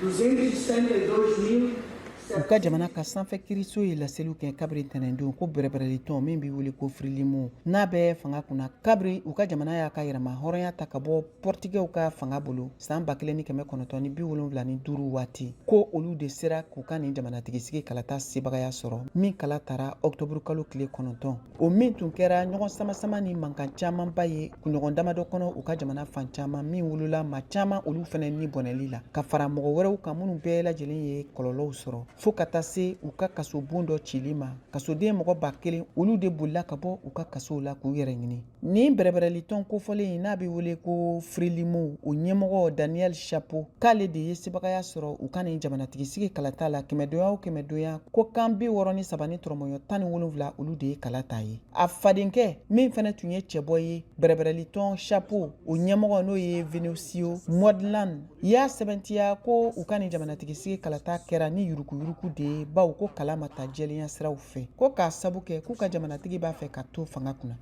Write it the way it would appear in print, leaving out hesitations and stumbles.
272.000 U ka jamana ka sanfɛ kiriso ye laseliw kɛ kabiri ntɛnɛndon ko bɛrɛbɛrɛlitɔn min bɛ wele ko Frelimo, n'a bɛ fanga kunna kabiri u ka jamana y'a ka yɛrɛma hɔrɔnya ta ka bɔ Pɔrtigɛw ka fanga bolo san 1975 waati, ko olu de sera k'u ka nin jamanatigisigi kalata sebagaya sɔrɔ min kala tara ɔkutɔburukalo tile 9, o min tun kɛra ɲɔgɔn samasama ni mankan camanba ye kunɲɔgɔn damadɔ kɔnɔ u ka jamana fan caman, min wolola maa caman olu fana ni bɔnɛli la, ka fara mɔgɔ wɛrɛw kan minnu bɛɛ lajɛlen ye kɔlɔlɔw sɔrɔ, fo ka taa se u ka kasobon dɔ cili ma. Kasoden mɔgɔ 1000, olu de bolila ka bɔ u ka kasow la k'u yɛrɛ ɲini. Nin bɛrɛbɛrɛlitɔn kofɔlen in, n'a bɛ wele ko Frelimo, o ɲɛmɔgɔ Daniel Chapo, k'ale de ye sebagaya sɔrɔ u ka nin jamanatigisigi kalata la kɛmɛdonya o kɛmɛdonya, ko kan 63 ni tɔrɔmɔɲɔ 17, olu de ye kala ta ye. A fadenkɛ min fana tun ye cɛbɔ ye bɛrɛbɛrɛlitɔn Chapo o ɲɛmɔgɔ, n'o ye Venancio Mondlane, y'a sɛbɛntiya ko u ka nin jamanatigisigi kalata kɛra ni yuruguyurugu de ye, bawo ko kala ma ta jɛlenya siraw fɛ, ko k'a sabu kɛ k'u ka jamanatigi b'a fɛ ka to fanga kunna.